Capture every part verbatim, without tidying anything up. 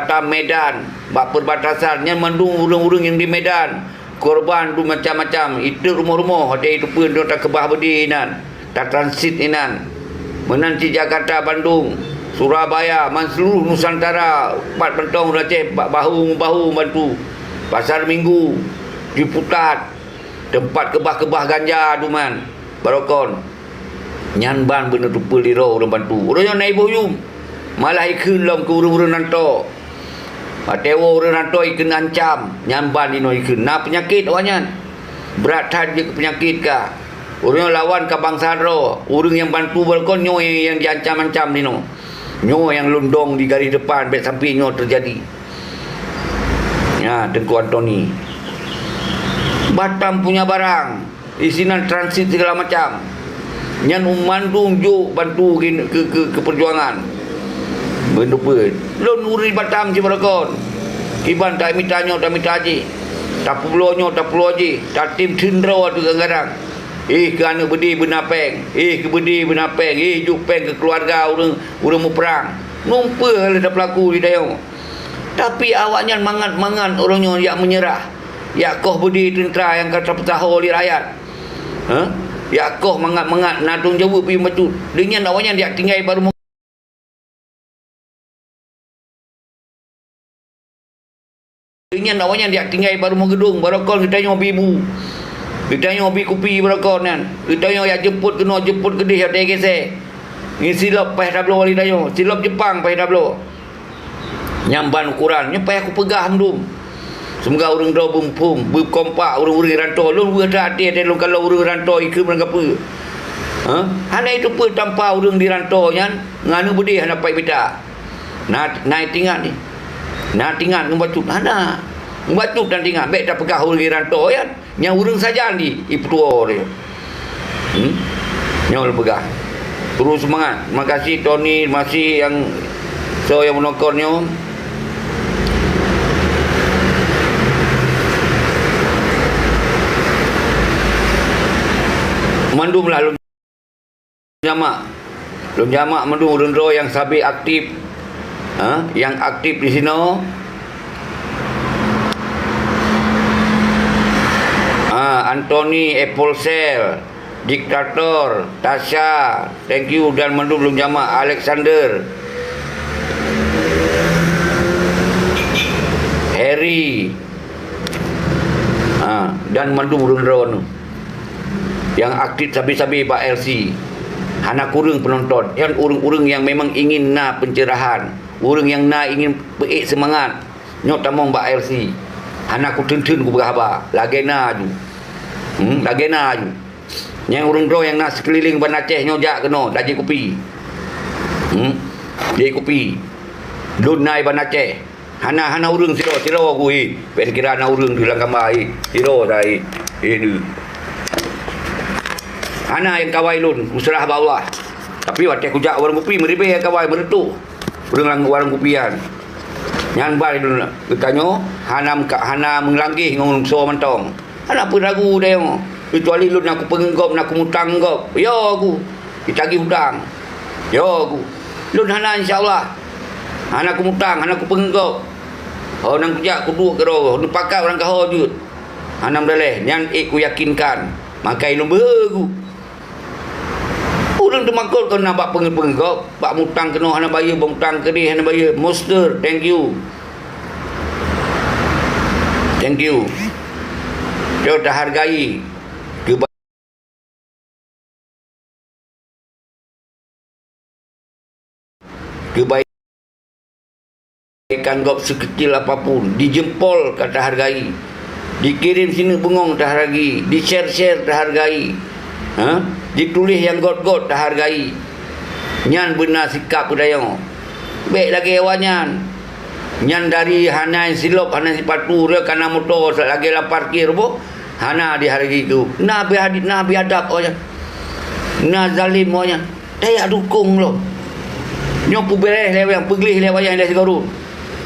Batam, Medan, bak perbatasan, nyan mandum ureuëng-ureuëng nyang di Medan. Korban dum macam-macam, iteuek rumoh-rumoh, watée iteupeue droe takeubah beudé inan, tatransit inan. Meunan cit Jakarta, Bandung, Surabaya, man seuluruh Nusantara, pat mantong ureuëng Aceh bak bahu-bahu bantu. Pasar Minggu, Ciputat, teumpat keubah-keubah ganja duman, barokon. Nyan ban beuneuteupeu lé droe ureuëng bantu. Ureuëng nyoe na iboh yum, malah ikheun lom keu ureuëng-ureuëng ranto. Watée woe ureuëng ranto ikheun ancam, nyan ban inoe ikheun na peunyakét awaknyan. Brat that jeuet keu peunyakét ka. Ureuëng nyoe lawan ka bansa droe, ureuëng nyang bantu barokon nyoe nyang jiancam-ancam dinoe. Nyoe nyang lôn dong di garéh depan bék sampoe nyoe teujadi. Nya, Teungku Antoni. Batam punya barang. Isinan transit segala macam. Nyan mandum jok bantu keu, keu, keu peujuangan. Beuneupeue. Lôn ureuëng Batam sibarokon. Kiban tamita nyoe tamita jih. Tapubloe nyoe tapubloe jih. Tatem teundroe ateueh kadang-kadang. Eh, keu aneuëk beudé beuna péng. Eh, keu beudé beuna péng. Eh, jok péng keu keuluwarga ureuëng, ureuëng muprang. Numpeuh lé tapeulaku di dayong. Tapi awaknyan mangat-mangat uroe nyoe jak meunyeurah, jak koh beudé teuntra nyang ka tapeusaho lé rakyat. Hah? Jak koh mangat-mangat na tanggung jaweueb pih bacut. Deunyan awaknyan jak tinggai barô meu-, deunyan awaknyan jak tinggai barô meugeudong, barokon geutanyoe bi bu. Geutanyoe bi kupi barokon nyan. Geutanyoe jak jeumpot keunoe, jeumpot keudeh, jak teugesé. Ngon silop paih tabloe lé tanyoe, silop Jepang paih tabloe. Nyang ban ukoran, nyoe payah kupeugah mandum. Seumoga ureuëng droe beuphom, beukompak ureuëng-ureuëng ranto. Lôn weueh that até, até lôn kalon ureuëng ranto ikheun meurangkapeue. Ha? Hana iteupeue tampa ureuëng di ranto nyan, ngon aneuëk beudé hana pai mita. Na, na itingat ni. Na tingat ngon bacut. Hana. Ngon bacut na tingat. Bék tapeugah ureuëng di ranto nyan. Nyang ureuëng sajan di, ipeutuwoe. Hmm? Nyoe lôn peugah. Terus seumangat. Makasih Tony, makasih nyang soe nyang meunokot nyoe. Mandum lah lôn jamak. Lôn jamak mandum ureuëng droe nyang sabe aktif. Ha? Nyang aktif di sinoe. Ha, Anthony, Apple Cell, Diktator, Tasha, thank you, dan mandum lôn jamak, Alexander, Harry, ha, dan mandum ureuëng droe nyoe. Nyang aktif sabe-sabe bak L C. Hana kureueng peunonton. Nyan ureuëng-ureuëng nyang memang ingin na pencerahan. Ureuëng nyang na ingin peuék seumangat. Nyoe tamong bak L C. Hana kutheun-theun kupeugah haba. Lagée na aju. Hmm, lagée na aju. Nyang ureuëng droe nyang na sikeulileng Banda Aceh nyoe jak keunoe, tajép kupi. Hmm, jép kupi. Lôn na i Banda Aceh. Hana, hana ureuëng sidroe, sidroe ku, eh. Pen kira na ureuëng di lam kama, eh. Sidroe dah, eh. Eh, deuh. Hana nyang kawai lôn, kuseurah bak Allah. Tapi watée kujak warong kupi, meuribée nyang kawai, meureutôh. Ureuëng lam warong kupi nyan. Nyan ban lôn geutanyoe, hana meuka-, hana meulanggeh ngon soe mantong. Hana peue ragu dayong, keucuali lôn na kupeungeuh gob, na kumutang gob. Yo ku, jitagih utang. Yo ku. Lôn hana, insya Allah. Hana kumutang, hana kupeungeuh gob. Ho nyang kujak kuduek keudroe, neupakat urang kaho jeuet. Hana meudaleh, nyan ék kuyakinkan. Makai lôn beuhe ku. Ureuëng teumakot keu na bak peungeuh-peungeuh gob, bak mutang keunoe hana bayeue, bak mutang keudeh hana bayeue. Monster, thank you. Thank you. Yo, tahargai keuba-, keubai- kebaikan gob sekecil apapun, di jempol ka tahargai, dikirim sineuk beungong tahargai, di-share-share tahargai, ha? Dituléh nyang gét-gét tahargai. Nyan beuna sikap geutanyoe. Bék lagée awaknyan. Nyan dari hana silop, hana sipatu, dia kana moto lagée lam parkir boh, hana dihargai tu. Na beuhadi-, na biadab awaknyan. Na zalim awaknyan. Tajak dukong lom. Nyoe peubeuréh lé wayang, peugleh lé wayang lé sigoe.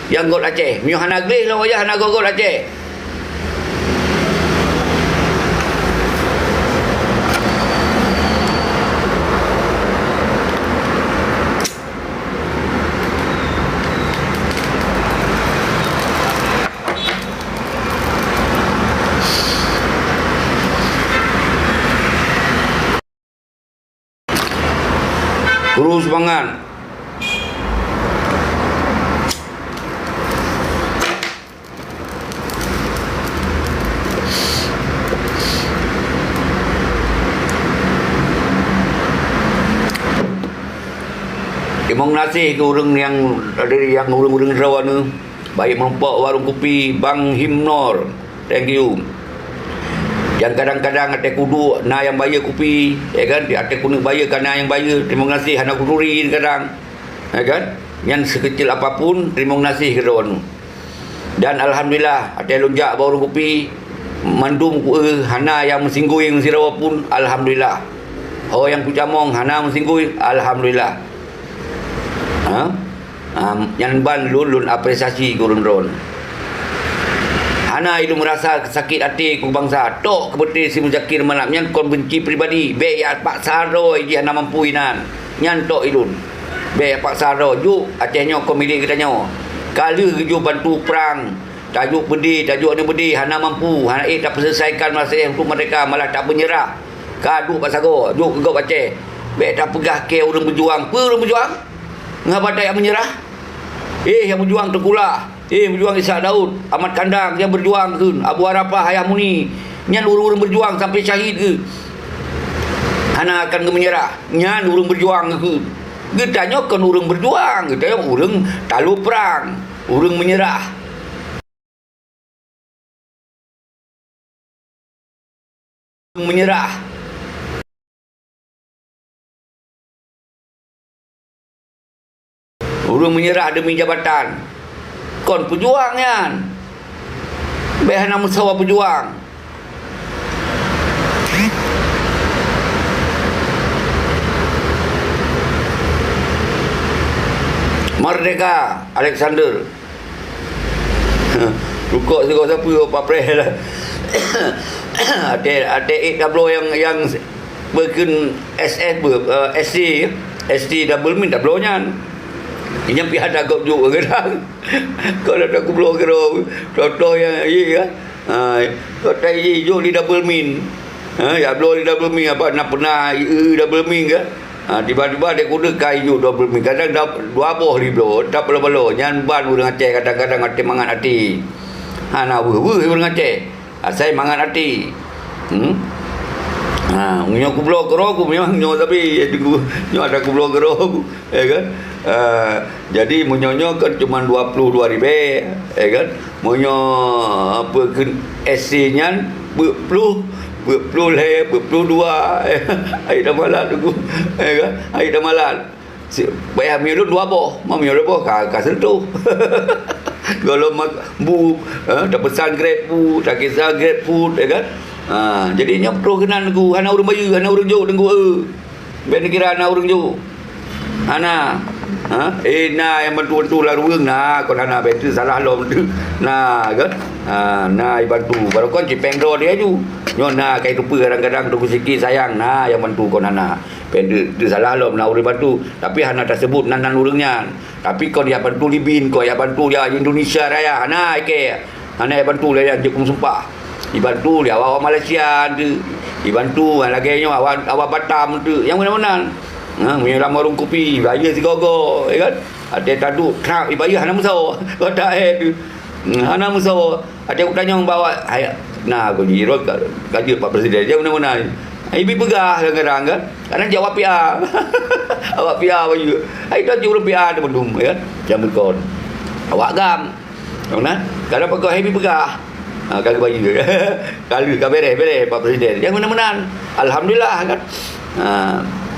Nyang gét Aceh. Meunyoe hana gleh lom wayang, hana gét-gét Aceh. Seumangat. Teurimong gaséh keu ureuëng nyang, nyang ureuëng-ureuëng droeneuh, baik meurumpok warong kupi Bang Himnor. Thank you. Nyang kadang-kadang até kuduek na nyang bayeue kupi, ya kan? Até kuneuk bayeue ka na nyang bayeue. Teurimong gaséh hana kuturi kadang. Ya kan? Nyan sekecil apapun, teurimong gaséh keu droeneuh. Dan alhamdulillah, até lôn jak bak ureuëng kupi, mandum ku, eh, hana nyang meusinggui sidroe pun, alhamdulillah. Ho nyang kucamong hana meusinggui, alhamdulillah. Ha? Ha, nyan ban lôn, lôn apresiasi keu ureuëng droen. Hana ilôn meurasa sakét até keu bansa. Tok keubeutôi si Muzakir Manaf nyan kon benci pribadi. Bék ya paksa droe jih hana mampu inan. Nyan tok ilôn. Bék ya paksa droe. Jok, Aceh nyoe kon milék geutanyoe. Ka lheueh geujok bantu prang. Tajok beudé, tajok aneuk beudé, hana mampu, hana ék tapeuselesaikan masalah untuk merdeka, malah tapeunyeurah. Ka duek bak sagoe, jok keu gob Aceh. Bék tapeugah kée ureuëng beujuang. Peue ureuëng beujuang? Ngon bak tajak meunyeurah? Eh, nyang beujuang Teuku Lah. Eh, beujuang Ishak Daud, Ahmad Kandang, nyang beujuang kheun. Abu Arafah, Ayah Muni. Nyan ureuëng-ureuëng beujuang sampai syahid kheun. Hana akan geumeunyeurah. Nyan ureuëng beujuang kheun. Geutanyoe kon ureuëng beujuang, geutanyoe ureuëng talo prang, ureuëng meunyeurah. Meunyeurah. Ureuëng meunyeurah demi jabatan. Kon peujuang nyan. Bék hana meusawa peujuang. Merdeka, Alexander. Rukok sigoe sapeue, Pak Preh lah. Até, até ék tabloe nyang, nyang beukeun S S be, eh, S C, S C double min tabloe nyan. Nyan pih ada gob jok kadang. Kalau ada kubloe keudroe, contoh nyang, iya, ya. Ha, contoh iya, jok di double min. Ha, ya bloe di double min, apa, na peuna, i, double min ke? Ha, tiba-tiba dek kuda kai ju double min. Kadang da-, dua boh libloe, tak balo-balo. Nyan ban ureuëng Aceh kadang-kadang até mangat até. Hana weueh-weueh ureuëng Aceh. Asai mangat até. Hmm? Ha, nyoe kubloe keudroe ku memang nyoe tapi, ya, tunggu. Nyoe ada kubloe keudroe ku. Ya kan? Ah, jadi meunyoe nyoe kan cuma dua puluh dua ribèe, ya kan? Meunyoe apa keu S C nyan, peuet ploh, peuet ploh lhèe, peuet ploh dua. Hai dah malat tu. Ya kan? Hai dah malat. Si, payah miyup lôn dua boh, ma miyup dua boh ka, ka sentuh. Kalau mak bu, eh, tapesan GrabFood, takisa GrabFood, ya kan? Ha, jadi nyoe peutroh keunan ku, hana ureueng bayeue, hana ureueng jok teungku, eh. Bèk neukira na ureueng jok. Hana. Ha? Eh, na nyang bantu-bantu lam ruweueng na, kon hana, bèk teusalah lom tu. Na, kan? Ha, na jibantu. Barô kon cit péng droe laju. Nyoe na kai tupeue kadang-kadang Teungku Siki sayang, na nyang bantu kon hana. Bèk teu-, teusalah lom na ureueng bantu. Tapi hana taseubut nan-nan ureueng nyan. Tapi kon jak bantu Libin, kon jak bantu jak Indonesia Raya. Hana, ikei. Hana jibantu lé nyan jeuet keu meusumpah. Jibantu lé awak-awak Malaysia tu. Jibantu lagèe nyoe awak, awak Batam tu. Nyang meunan-meunan. Ha, meunyoe lam warong kupi, bayeue sigoe-goe, ya kan? Até taduek, trap, jibayeue hana meusawa. Kota eh tu. Hmm, hana meusawa. Até kutanyong bak awak, hai, na, ku jih, rot ka, ka jeuet Pak Presiden. Nyang meunan-meunan. Ibi peugah kadang-kadang kan. Kadang jak awak P R. Awak P R bayeue. Hai, tu ureueng P R tu bandum, ya kan? Nyang beukon. Awak GAM. Nah, kalau peugah Happy peugah. Ha, ka geubayeue. Ka lheueh, ka bèrèh, bèrèh, Pak Presiden. Nyang meunan-meunan. Alhamdulillah, kan. Ha,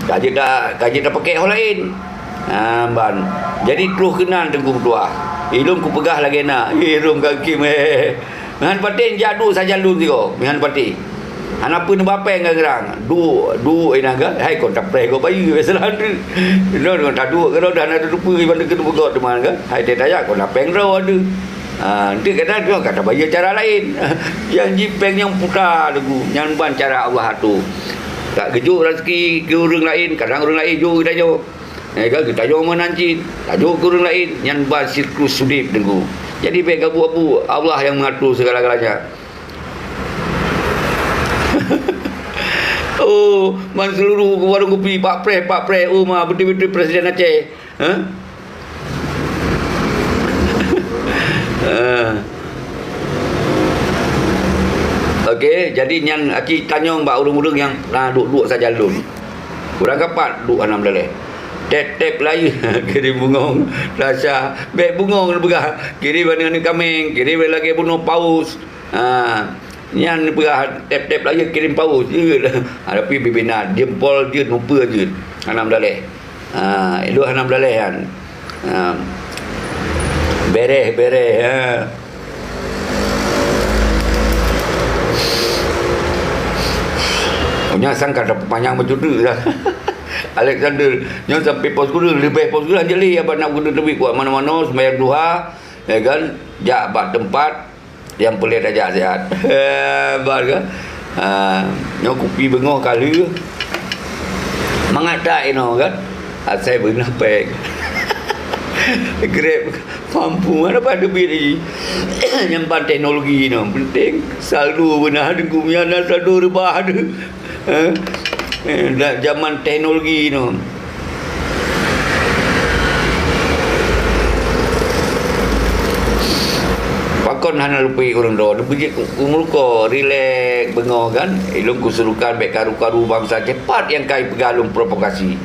ka jeuet ta-, ka jeuet tapakèk ho laén. Ha, ban. Jadi, troh keunan Teungku Meutuah. Ilôn kupeugah lagèe na. Ilôn ka kim, eh. Meuhan patéh jak duek sajan lôn sigoe. Meuhan patéh. Hana peue neuba péng ngon geurang. Duek, duek inan ka. Hai kon tapreh gob bayeue, biasalah tu. Lôn ngon taduek keudroe dah hana tateupeue iban keuneuk peugöt teuma ka. Hai teuh tajak kon na péng droe tu. Ha, enteuk gata tu ka tabayeue cara laén. Nyang jih péng nyang puta lagu, nyan ban cara Allah atur. Ka geujok raseuki keu ureueng laén, kadang ureueng laén jok geutanyoe. Eh, ka geutanyoe meunan cit, tajok keu ureueng laén, nyan ban siklus udép Teungku. Jadi bèk gabu-gabu, Allah nyang mengatur segala-galanya. Oh, ban seuluruh warong kupi, pak preh, pak preh, oh ma, beutôi-beutôi Presiden Aceh. Hah? Ah. Okey, jadi nyan aci tanyong bak ureuëng-ureuëng nyang na duek-duek sajan lôn. Ureuëng kapat duek hana meudaleh. Tép-tép layeue kirém bungong rasa, bék bungong neupeugah, kirém aneuk-aneuk kaméng, kirém lagée bunoe paus. Ha, nyan neupeugah tép-tép layeue kirém paus jeuet. Ha, tapi bibina jeumpol jeuet, nupeue jeuet. Hana meudaleh. Ha, ilôn hana meudaleh nyan. Ha. Bereh, bereh, ha. Oh, nyan sang ka tapanyang bacut dah. Alexander, nyoe sampai pos kureueng, leubeh pos kureueng jadi abang nak guna teubiet kuat mano-mano, sembahyang duha, ya kan? Jak bak tempat, nyang peureulée tajak siat. Hebat kan? Ha, nyoe kupi beungoh ka lheueh. Mangat that inoe kan? Asai beunah péng. Grab mampu mana pada duit lagi. Nyang ban teknologi nyoe penting. Saldo beunah deungon nyan saldo reubah tu. Eh, eh, dak zaman teknologi nyoe. Pakon hana lupi ureuëng droe, beujeuet ku, ku meuluko, rilek, beungoh kan. Ilôn kusurukan bék karu-karu bansa cepat nyang kai peugah lôn provokasi.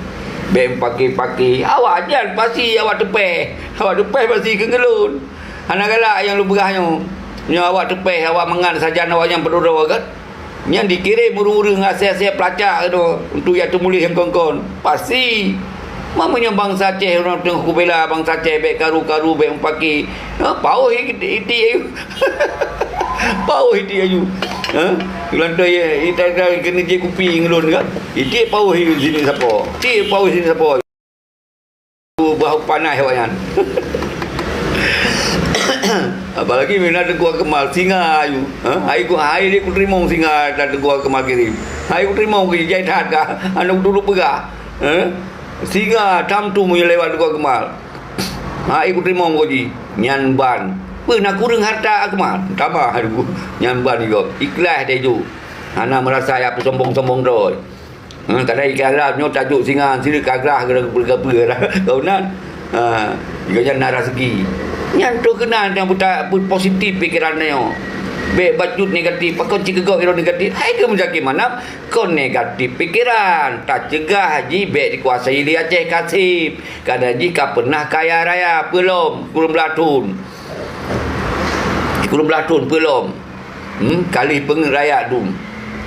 Bék paki-paki, awak nyan pasti awak teupeh. Awak teupeh pasti keu ngeulôn. Hana galak nyang lôn peugah nyoe. Nyoe awak teupeh, awak mangat sajan awak nyang peuduroe kan. Nyan dikirém ureuëng-ureuëng asée-asée peulacak tu untuk jak teumuléh nyang kon-kon. Pasti. Ma meunyoe bansa Aceh ureuëng teungoh kubela bansa Aceh bék karu-karu bék mupaki. Ha, paoh iti ayu. Paoh iti ayu. Ha? Lantai ya, ita kena je kupi ngelon kan. Iti paoh sini sapo. Ti paoh sini sapo. Bau panas awaknyan. Apalagi mina Teungku Kemal singa ayu. Ha? Hai ku hai dia kuteurimong singa dan Teungku Kemal kirim. Hai kuteurimong ke jai that ka. Aneuk dulu peugah. Ha? Singa tam tu meunyo lewat Teungku Kemal. Hai kuteurimong ko ji. Nyan ban. Peue na kureueng harta Kemal. Tamah aduh. Nyan ban igo. Ikhlas dia ju. Hana merasa ya peusombong-sombong droe. Ha, kadang ikan lam nyoe tajuk singa sira kagrah geura-geura lah. Kau nan. Ha, jika nyan na rezeki. Nyan tu keunan nyang buta positif pikiran nyoe. Bék bacut negatif, pakon cikeugok iro negatif. Hai ke meujakih manam, kon negatif pikiran. Tacegah ji bék dikuasai lé Aceh Kasib. Kadang ji ka pernah kaya raya, peulom, kureueng blah thon. Kureueng blah thon, peulom. Hmm, kalih peungeuet rakyat dum.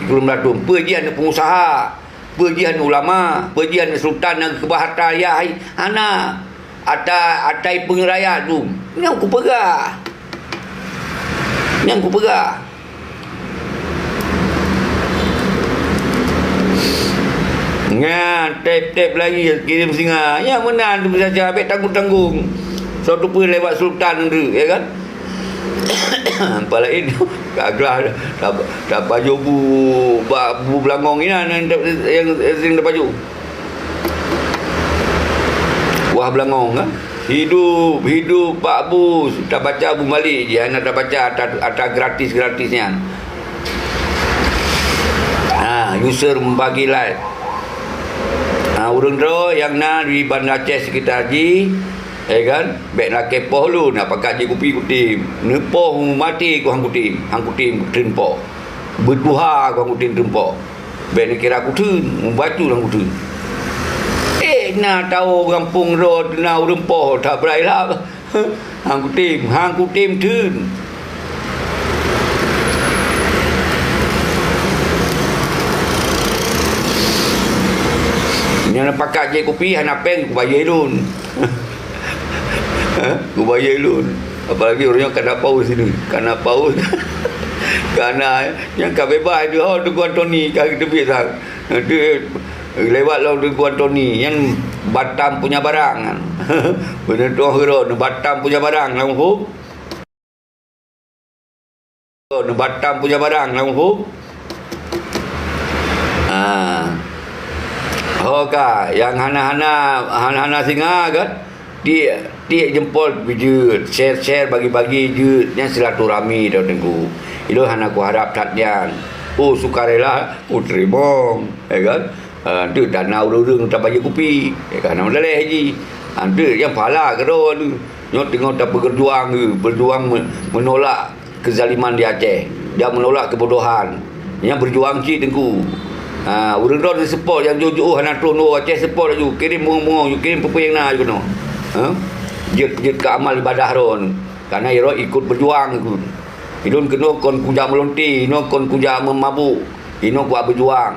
Kureueng blah thon. Peue jih aneuk peungusaha? Peue jih aneuk ulama? Peue jih aneuk sultan nyang keubah harta yah hai? Hana. Ata, atai peungeuet rakyat dum. Nyang kupeugah. Nyang kupeugah. Nyan, tép-tép lagi kirém singa. Nyang meunan tu bisa cabe tanggung-tanggung. Soe teupeue lewat sultan tu, ya kan? Apalagi ka glah, ta-, tapajoh bu, ba, bu beulangong inan nyang, nyang sering tapajoh. Wah beulangong, kan? Hidup, hidup Pak Bus. Tabaca bu Malik je, hana tabaca ata, ata gratis-gratis nyan. Ha, user membagi live. Ha, ureueng droe nyang na di Banda Aceh sekitar jih, eh kan, bék lakée poh lôn, na pakat jih kupi kutem. Neupoh maté ku han kutem, han kutem treun poh. Beutuha ku han kutem treun poh. Bék neukira kuteun, mubacut han kuteun. Eh, na tawoe gampông droe na ureueng poh, tabrai lap. Han kutem, han kutem teun. Nyang pakat jép kupi hana péng kubayeue lôn. Hah? Kubayeue lôn. Apalagi ureueng nyoe kana paus ini. Kana paus. Kana, nyang ka bebas itu, oh, Teungku Antoni, ka geuteubiet sang. Nanti lewat lom Teungku Antoni, nyan Batam punya barang nyan. Beuneutoh keudroe, Batam punya barang, lam hukum. Batam punya barang, lam hukum. Ah. Ho ka, nyang hana-hana, hana-hana singa kan? Tiek, tiek jempol jeuet, share-share, bagi-bagi jeuet, nyan silaturahmi tau Teungku. Ilôn hana kuharab that nyan. Oh, sukarela, oh, teurimong, ya kan? Ah, tu dana ureueng-ureueng tabayeue kupi, ya kan? Nama daleh haji. Ah, tu nyang pahala keudroe tu. Nyoe teungoh tapeugeurjuang, eh, berjuang me-, menolak kezaliman di Aceh dan menolak kebodohan. Nyang berjuang cit Teungku. Ha, ureueng droe seupôt nyang jôh-jôh hana troh nyoe Aceh seupôt laju, kirim bungong-bungong, kirim peue-peue nyang na laju keunoe. Ha? Jeuet, jeuet keu amal ibadah droe. Karena droe ikut berjuang ikut. Ilôn keunoe kon kujak meulonte, inoe kon kujak meumabuk, inoe kujak berjuang.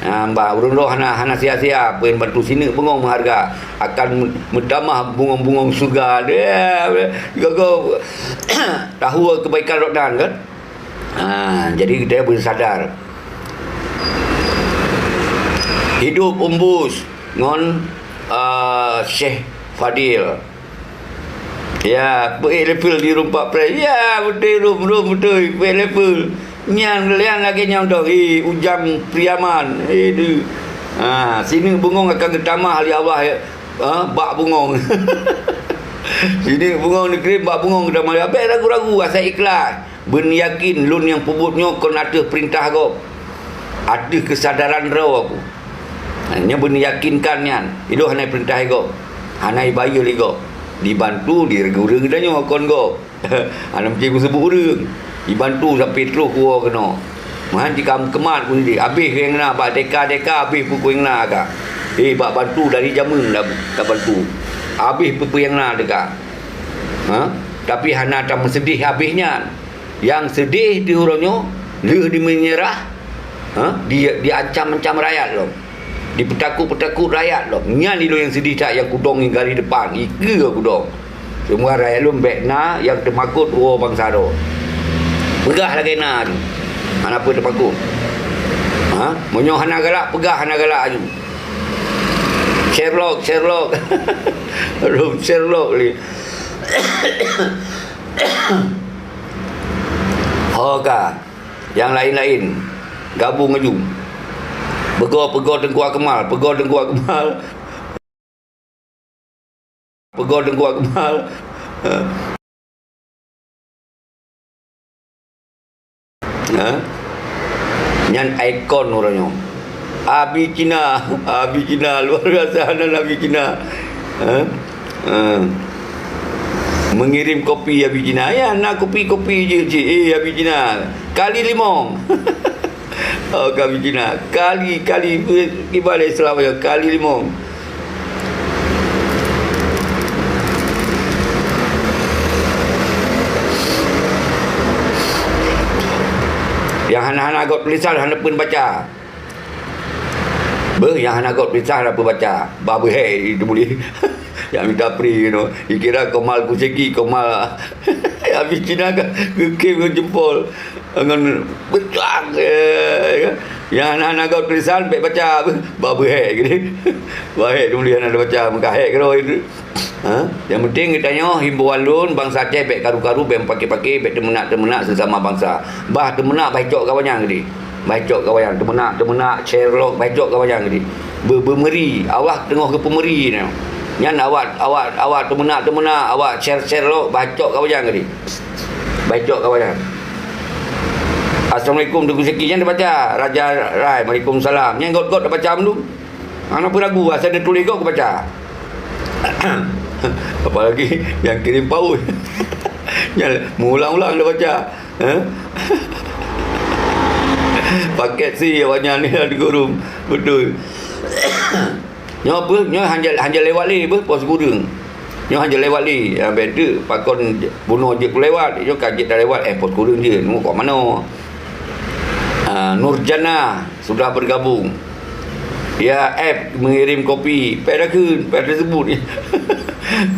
Ha, bah, ureueng droe hana, hana sia-sia, peue bantu sineuk bungong meuharga, akan meutamah bungong-bungong syeuruga. Dia, gogo tahu kebaikan roh nyan kan? Ha, jadi kita bersadar. Hidup Umbus ngon, ah, Syekh Fadil. Ya, peuék level di Rum Pak Pres. Ya, beutôi Rum, Rum beutôi, peuék level. Nyan lian lagèe nyan dong, eh, Ujang Priaman. Eh, tu. Ha, sineuk bungong akan geutamah lé Allah, ya. Ha, bak bungong. Sineuk bungong neukirém bak bungong geutamah lé Allah. Bèk ragu-ragu, asai ikhlas. Beuneuyakin lôn nyang peubuet nyoe kon ateueh peurintah gob, ateueh keusadaran droe ku. Nyoe beuneuyakinkan nyan, ilôn hana ipeurintah lé gob, hana ibayeue lé gob. Dibantu di ureueng geutanyoe kon gob. Hana meusti kuseubut ureueng. Dibantu sampai troh kuwoe keunoe. Meuhan jikam keumat ku sendiri. Abéh nyang na bak deka-deka, abéh peue-peue nyang na ka. Eh, bak bantu dari jameun dah, dah bantu. Abéh peue-peue nyang na teuka. Ha? Tapi hana tameuseudeh abéh nyan. Nyang seudeh di uroe nyoe, lheueh dimeunyerah, ha, di, diancam-ancam rakyat lom, dipeutakot-peutakot rakyat lom. Nyan ilôn nyang seudeh that nyang kudong di garis depan, ikeue kudong. Seumua rakyat lôn bèk na nyang teumakot woe bansa droe. Peugah lagèe na tu. Hana peue teumakot. Ha? Meunyoe hana galak, peugah hana galak aju. Sherlock, Sherlock. Rum Sherlock ni. Ho ka, nyang laén-laén gabong aju. Peugoe, peugoe Teungku Akmal, peugoe Teungku Akmal. Peugoe Teungku Akmal. Ha? Nyan ikon uroe nyoe. Abi Cina, Abi Cina, luar biasa nan Abi Cina. Ha? Ha. Mengirim kopi Abi Cina. Ya, na kopi-kopi je cit. Eh, Abi Cina. Kali limong. Oh, Abi Cina. Kali, kali, kiban Islam ya, kali limong. Nyang hana-hana göt tulisan hana peubaca. Beuh, nyang hana göt tulisan hana peubaca. Bah beuhèe itu boleh. Nyang mita pri, you know. Dikira Komal Kuseki, Komal. Abi Cina ka geukém ngon jempol. Ngon beucang, eh, kan. Nyang hana-hana göt tulisan, bèk baca. Bah beuhèe gitu. Bah hèe tulisan hana baca, meuka hèe keudroe itu. Ha? Nyang penting geutanyoe himbauan lôn, bansa Aceh bèk karu-karu, bèk paké-paké, bèk teumeunak-teumeunak sesama bansa. Bah teumeunak, bah cok kawan nyang geude. Bah cok kawan nyang teumeunak-teumeunak, Sherlock, bah cok kawan nyang geude. Be-, beumeuri, awak teungoh geupeumeuri nyoe. Nyan awak, awak, awak teumeunak-teumeunak, awak Sher-, Sherlock, bah cok kawan nyang geude. Bah cok kawan nyang. Assalamualaikum, Teungku Zaki. Nyan dibaca, Raja Rai, Waalaikumsalam. Nyan göt-göt dibaca mandum. Hana peue ragu, asai neutuléh gob kubaca. Apalagi nyang kirim paus. Nyan meuulang-ulang dah baca. Ha? Paket si awaknyan ni dah digurung. Beutôi. Nyoe apa? Nyoe hanjeuet, hanjeuet lewat lé apa? Pos gurung. Nyoe hanjeuet lewat lé. Ya, beutôi. Pakon bunoe jeuet kulewat. Nyoe ka jeuet dah lewat. Eh, pos gurung jeuet. Nyoe kok manoe? Ah, Nurjana. Sudah bergabung. Ya, F mengirim kopi. Payah takheun, payah teusebut.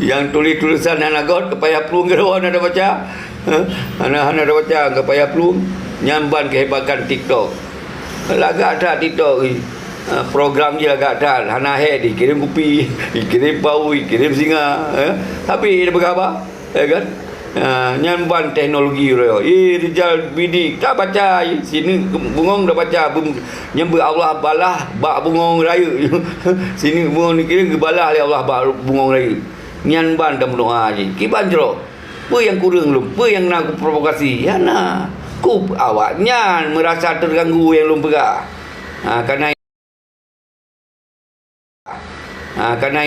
Nyang tuléh tulisan hana göt, keu payah plueng keudroe hana baca. Ha? Hana, hana baca, keu payah plueng. Nyan ban kehebatan TikTok. Lagak that TikTok ni. Ha, program jih lagak that. Hana hèk dikirim kupi, dikirim paus, dikirim singa. Ha? Tapi dia peugah haba. Ya kan? Ha, nyan ban teknologi uroe nyoe. Eh, rijal bidik, ka baca, eh, sineuk bungong dah baca, beu-, nyang beu Allah balah bak bungong rayeuk. Sineuk bungong neukirém geubalah lé Allah bak bungong rayeuk. Nyan ban tameudoa jih. Kiban jroh. Peue nyang kureueng lom? Peue nyang na kuprovokasi? Ya na. Ku awaknyan meurasa teuganggu nyang lôn peugah. Ha, kana, ha, kana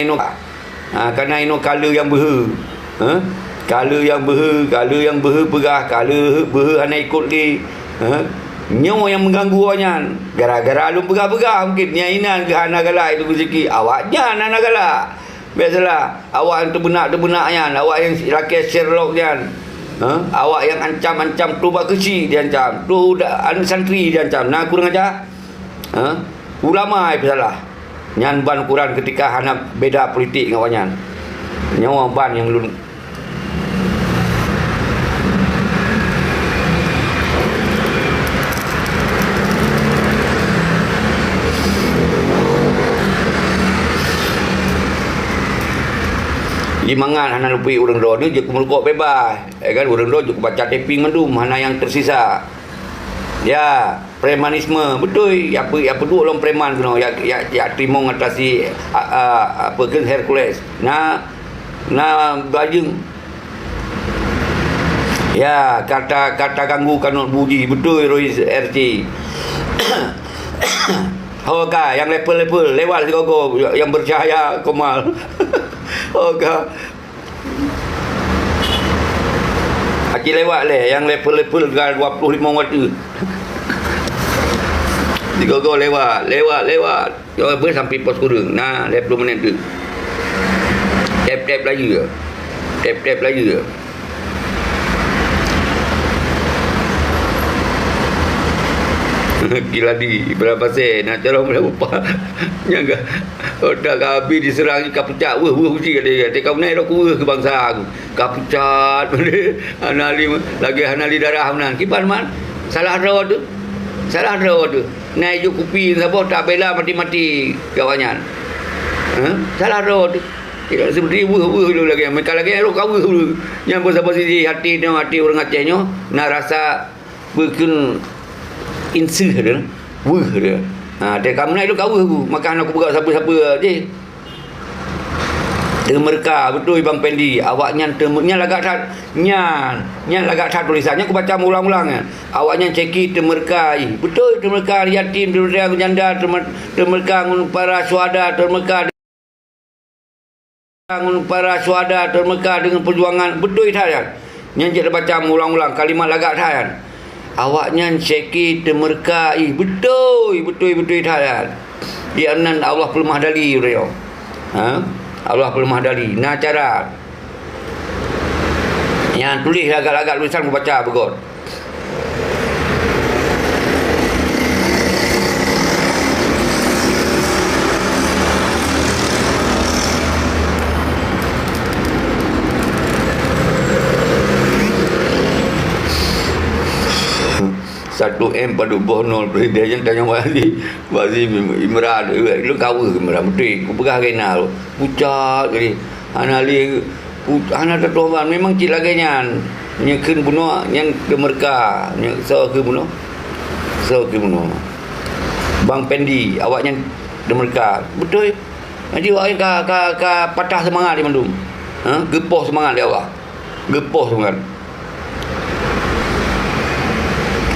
inoe, ha, kana inoe kala nyang beuhe. Ha? Kala nyang beuhe, kala nyang beuhe peugah, kala beuhe hana ikot lé. Ha? Nyoe nyang meuganggu awaknyan. Gara-gara lôn peugah-peugah mungken nyang inan keuh hana galak itu rezeki. Awaknyan hana galak. Biasalah, awak nyang teubeunak-teubeunak nyan, awak nyang lakée Sherlock nyan. Ha? Awak nyang ancam-ancam tu bak keuchik diancam, tu da-, aneuk santri diancam. Na kurang aja? Ha? Ulama nyang peusalah. Nyan ban ukuran keutika hana beda politik ngon awaknyan. Nyoe ban nyang lôn Di mangat hana leupie ureuëng droe nyoe jeuet keumeurukok bebas. Eh kan, ureuëng droe jeuet keubaca taping mandum, hana nyang teusisa. Ya, premanisme, beutôi. Ya, pe-, ya peuduek lom preman keunoe, ya, ya, ya teurimong atasi, a, a, apa ke, Hercules. Na, na bajeueng. Ya, kata, kata ganggu kanot buji, beutôi Rois R C. Ho ka, yang level-level, lewat sigogo, yang bercahaya, Komal. Ho ka. Aci lewat lé, yang level-level ka dua puluh lima waktu. Sigogo lewat, lewat, lewat. Jawab apa sampai pos kurung. Nah, dua puluh minit tu. Tap-tap laju je. Tap-tap laju je. Kiladi, berapa sen? Nak tolong berapa? Nyangka. Otak ka habis diserang, ka pucat, weuh, weuh, uji kata dia. Dia kau naik rokok, weuh, ke bangsa aku. Ka pucat, hana li, lagi hana li darah meunan. Kiban man? Salah droe tu. Salah droe tu. Na iju kupi saboh tabela mati-mati kawan nyan. Ha? Salah droe tu. Tidak seperti weuh-weuh tu lagi. Mereka lagi rôh ka weuh tu. Nyang beusabab sisi hati tengok hati ureuëng Aceh nyoe na rasa beukeun inseuh tu. Weuh tu. Ha, teuka meunan tu ka weuh tu. Maka hana kupeugah sapeue-sapeue jih. Teumeureuka, beutôi Bang Pendi. Awaknyan teume-, nyan lagak that. Nyan, nyan lagak that tulisan. Nyan kubaca meuulang-ulang nyan. Awaknyan ceki teumeureuka, ih. Beutôi teumeureuka yatim, teumeureuka janda, teume-, teumeureuka ngon para syuhada, teumeureuka ngon para syuhada, teumeureuka deungon peujuangan. Beutôi that nyan. Nyan jeuet baca meuulang-ulang kalimat lagak that nyan. Awaknyan syeki teumeureuka, ih, beutôi, beutôi, beutôi that nyan. Di nan Allah peuleumah dali uroe nyoe. Ha? Allah peuleumah dali. Na cara. Nyang tuléh lagak-lagak tulisan kubaca beugöt. Satu M padub boh nol presiden nyang tanyong wali. Bak si Imran, lôn kaweue Imran, beutôi. Kupeugah keu na, pucat kali. Hana lé, pu-, hana tatuoh ban. Memang cit lagée nyan. Nyoe kheun bunoe, nyan teumeureuka. Nyoe soe kheun bunoe? Soe kheun bunoe? Bang Pendi, awaknyan teumeureuka. Beutôi. Jadi awaknyan ka, ka, ka patah seumangat di mandum. Ha? Geupoh seumangat di awak. Geupoh seumangat.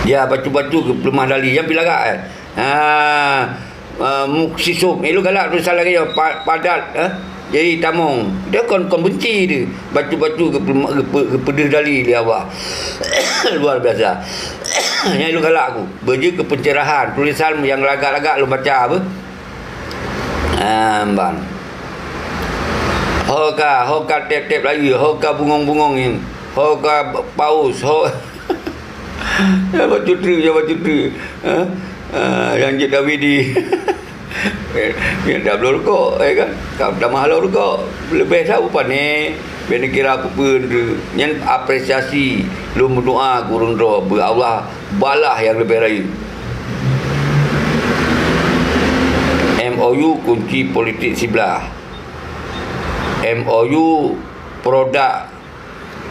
Ya, bacut-bacut geupeuleumah dali. Nyang pih lagak, eh. Ha, ah, muksisum. Eh, lôn galak tulisan lagée nyoe, pa-, padat, eh. Jadi tamong. Dia kon, kon beunci dia. Bacut-bacut geupeu-, geupeu-, geupeudeuh dali lé Allah. Luar biasa. Nyang lôn galak aku. Beujeuet keu pencerahan. Tulisan nyang lagak-lagak lôn baca apa? Ah, ban. Ho ka, ho ka tép-tép layeue, ho ka bungong-bungong nyan. Ho ka paus, ho. Ya, bacut treuk, ya, bacut treuk. Ha? Ah, nyang jeuet Dawidi. Nyang dak bloe rukok, ya kan? Ka tamah lom rukok. Leubeh that upah nyoe. Bèk neukira peue-peue treuk. Nyan apresiasi. Lôn meudoa keu ureueng droe. Beu Allah balah nyang leubeh rayeuk. M O U kunci politik siblah. M O U produk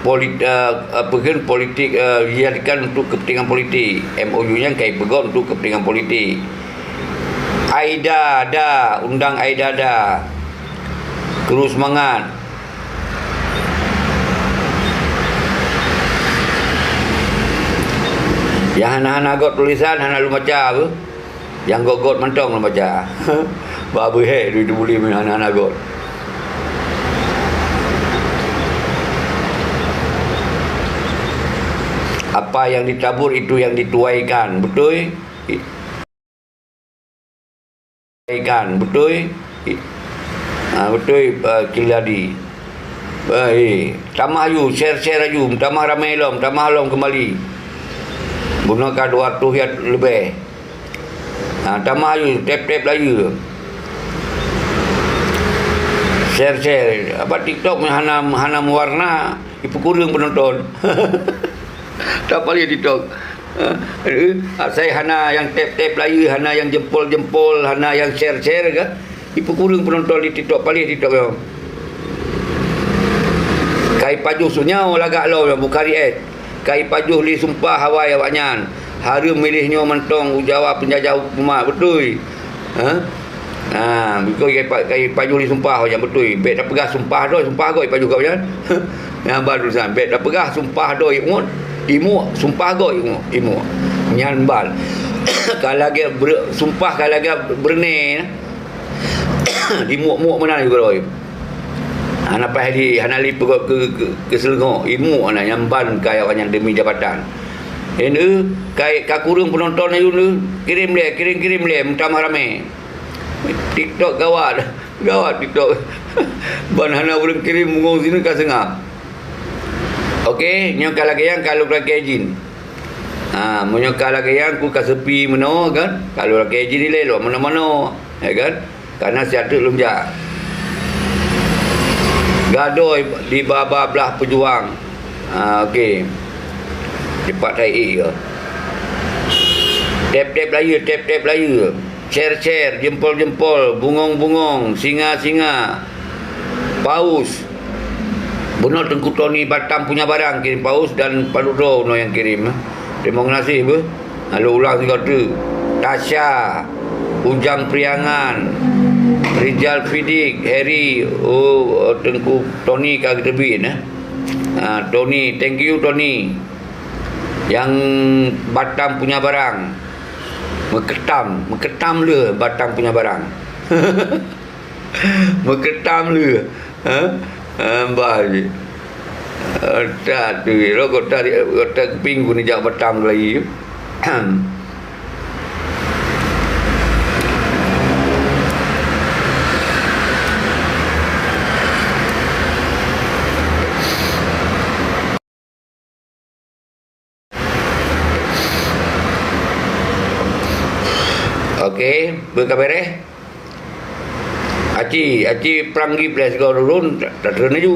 polit-, eh, apa kan, politik, eh, dijadikan untuk kepentingan politik. M O U nyan ka ipeugöt untuk kepentingan politik. Aida da, undang Aida da. Terus semangat. Nyang hana-hana göt tulisan, hana lôn baca beuh. Nyang göt-göt mantong lôn baca. Bah beuhe duit teubuli hana-hana göt. Apa yang ditabur itu yang dituaikan, beutôi? Kan, beutôi? Ha, beutôi, eh, Kiladi. Eh, eh, tamah aju, share-share aju, tamah ramé lom, tamah lom keumbali. Bunoe ka dua reutôh nyang leubeh. Ha, tamah aju, tap-tap laju. Share-share. Apa TikTok hana, hana meuwarna, ipeukureueng peunonton. Tak paléh TikTok. Ha, eh, asai hana nyang tap-tap laju, hana nyang jempol-jempol, hana nyang share-share kan. Ipeukureueng peunonton di TikTok, paléh TikTok nyoe. Ka ipajoh sunyoe lagak lom nyoe, Bukhari S. Ka ipajoh lé sumpah awai awaknyan. Hareuem miléh nyoe mantong ujawa peunjajah umat, beutôi. Ha? Ha, biko kai pa-, kai pajoh lé sumpah nyang beutôi. Bèk tapeugah sumpah droe, sumpah göt ipajoh gobnyan. Nyang ba tulisan, bèk tapeugah sumpah droe imuek, imuek, sumpah göt imuek, imuek. Nyan ban. Ka lagèe bre-, sumpah ka lagèe beureunèng. Dimuek-muek meunan droe. Hana paih lé, hana lé peugöt keu, keu, keu seuleungo. Imuek na nyan ban keu awaknyan demi jabatan. Nyan, eh, kai ka kureueng peunonton ayue nyoe, kirém lé, kirém-kirém lé, meutamah ramé. TikTok gawat, gawat TikTok. Ban hana ureueng kirém bungong sineuk ka seungab. Oke, nyoe ka lagèe nyan ka lôn lakèe jih. Ha, meunyoe ka lagèe nyan ku ka seupi meunoe kan, ka lôn lakèe jih ilèe lôn manoe-manoe, ya kan? Karena siat teuk lôn jak. Gadôh di babah blah peujuang. Ha, oke. Cepat hai eh ke. Tap-tap laju, tap-tap laju. Share-share, jempol-jempol, bungong-bungong, singa-singa, paus. Bunoe Teungku Tony Batam punya barang kirim paus dan padub droe bunoe nyang kirim. Terima kasih beuh. Lalu ulang sigoe teuk. Tasya, Ujang Priangan, Rijal Fidik, Heri, oh, Teungku Tony ka geuteubiet, eh. Ha, Tony, thank you Tony. Nyang Batam punya barang. Meuketam, meuketam le Batam punya barang. Meuketam le. Ha? Ha, bah jih. Otak tu, rokok tarik, otak keping guna jak Batam lagi. Oke, beuka bereh. Aci, aci prang gibleh sigoe rurun, ta-, tatreun laju.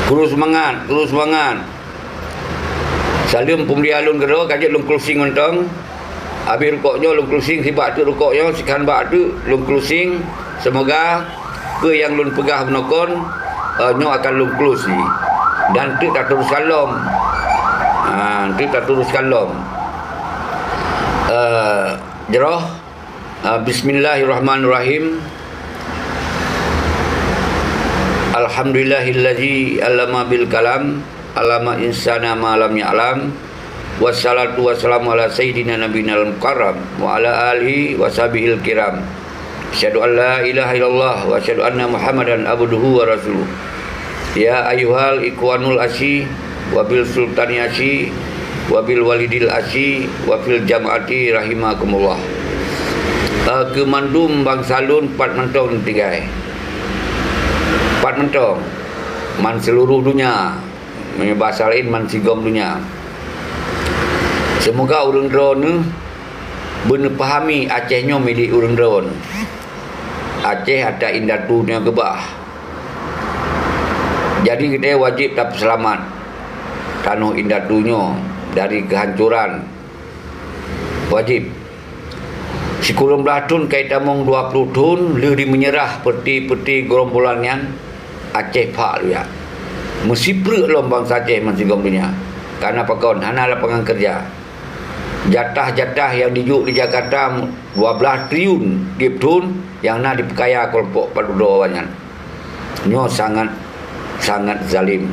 Terus semangat, terus semangat. Saleuem peumulia lôn keudroe, ka jeuet lôn closing mantong. Abéh rukok nyoe lôn closing, sibak teuk rukok nyoe, sikhan bak teuk lôn closing. Seumoga peue nyang lôn peugah bunoe kon, eh, nyoe akan lôn close jih. Dan teuk tateruskan lom. Ha, teuk tateruskan lom. Eh, jroh. Ah, bismillahirrahmanirrahim. Alhamdulillahilladzi allama bil kalam, allama insana ma lam ya'lam. Wassalatu wassalamu ala sayyidina nabiyinal mukarram wa ala alihi wa sahbihil kiram. Asyhadu an la ilaha illallah wa asyhadu anna Muhammadan abduhu wa rasuluh. Ya ayyuhal ikhwanul asi, wa bil sultani asi, wa bil walidil asi, wa fil jama'ati rahimakumullah. Eh, keu mandum bansa lôn pat mantong tinggai. Pat mantong. Man seuluruh dunya. Meunyoe basa laén, man sigom dunya. Seumoga ureuëng droeneuh beuneupahami Aceh nyoe milék ureuëng droeneuh. Aceh atra indatu nyoe keubah. Jadi geutanyoe wajéb tapeuseulamat tanoh indatu nyoe dari keuhancoran. Wajéb. Sikureueng blaih thon ka jitamong dua ploh thon lheueh jimeunyerah peuti-peuti gerombolan nyan, Aceh phak luyak. Meusipreuk lom bansa Aceh meusigom donya, kareuna pakon hana lapangan keureuja. Jatah-jatah nyang jijok di Jakarta dua blaih triliun tiep thon nyang na jipeukaya keulompok padubdroe awaknyan. Nyoe sangat, sangat zalim.